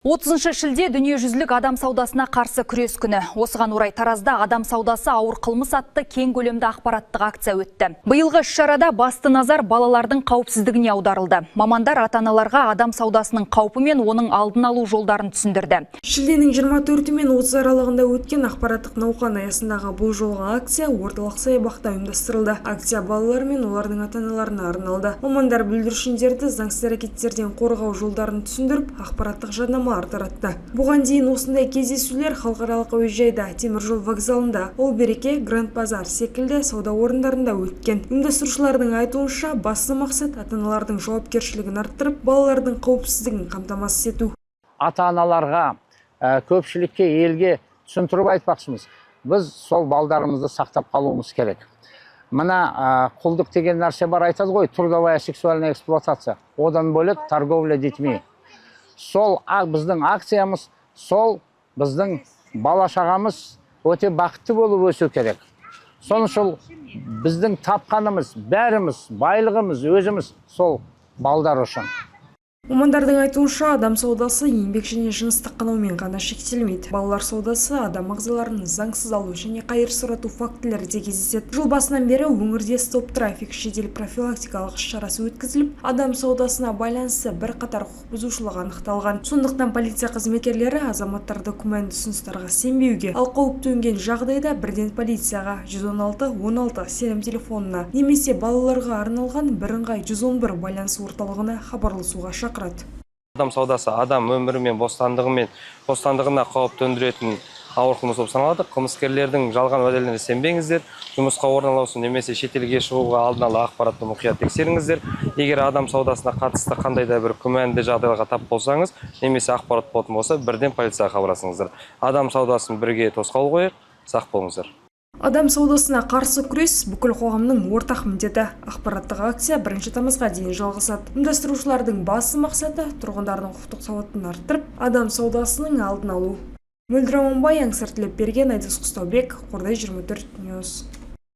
30 шілде – Дүниежүзілік адам саудасына қарсы күрес күні. Осыған орай Таразда «Адам саудасы – ауыр қылмыс» атты кең көлемді ақпараттық акция өтті. Биылғы іс-шарада басты назар балалардың қауіпсіздігіне аударылды. Мамандар ата-аналарға адам саудасының қаупі мен оның алдын алу жолдарын түсіндірді. Шілденің 24 мен 30 аралығында өткен ақпараттық науқан аясындағы бұл жолғы акция орталық саябақта ұйымдастырылды. Акция балалар мен олардың ата-аналарына арналды. Мамандар бүлдіршіндерді заңсыз әрекеттерден қорғау жолдарын түсіндіріп, ақпараттық жаднамалар таратты. Бұған дейін осындай кездесулер халықаралық әуежайда, теміржол вокзалында, Ол Береке, Гранд Базар секілді сауда орындарында өткен. Ұйымдастырушылардың айтуынша, басты мақсат – ата-аналардың жауапкершілігін арттырып, балалардың қауіпсіздігін қамтамасыз ету. Ата аналарға, көпшілікке, елге түсіндіріп айтпақшымыз: біз сол балдарымызды сақтап қалуымыз керек. Мына құлдық деген нәрсе бар, айтады ғой, трудовая, сексуальная эксплуатация, одан бөлек торговля детьми. Сол біздің акциямыз сол: біздің бала шағамыз өте бақытты болып өсу керек. Сол үшін біздің тапқанымыз, бәріміз, байлығымыз, өзіміз сол балдар үшін. Мамандардың айтуынша, адам саудасы еңбек және жыныстық қанаумен ғана шектелмейді. Балалар саудасы, адам ағзаларын заңсыз алу және қайыр сұрату фактілері де кездеседі. Жыл басынан бері өңірде «Стоп трафик» жедел профилактикалық іс-шарасы өткізіліп, адам саудасына байланысты бірқатар құқық бұзушылық анықталған. Сондықтан полиция қызметкерлері азаматтарды күмәнді ұсыныстарға сенбеуге, ал қауіп төнген жағдайда бірден полицияға, 116 16 сенім телефонына немесе балаларға арналған бірыңғай 111 байланыс орталығына хабарласуға шақырады. Адам саудасы адам өмірі мен бостандығына қауіп төндіретін ауыр қылмыс болып саналады. Қылмыскерлердің жалған уәделеріне сенбеңіздер. Жұмысқа орналасу немесе шетелге шығуға алдын ала ақпаратты мұқият тексеріңіздер. Егер адам саудасына қатысты қандай да бір күмәнді жағдайларға тап болсаңыз немесе ақпарат болатын болса, бірден полицияға хабарласыңыздар. Адам саудасын бірге тосқауыл қояйық. Сақ болыңыздар! Адам саудасына қарсы күрес – бүкіл қоғамның ортақ міндеті. Ақпараттық акция 1 тамызға дейін жалғасады. Ұйымдастырушылардың басты мақсаты – тұрғындардың құқықтық сауатын арттырып, адам саудасының алдын алу. Мөлдір Аманбай, Аңсар Тілепберген, Айдос Құстаубек, Қордай 24 News.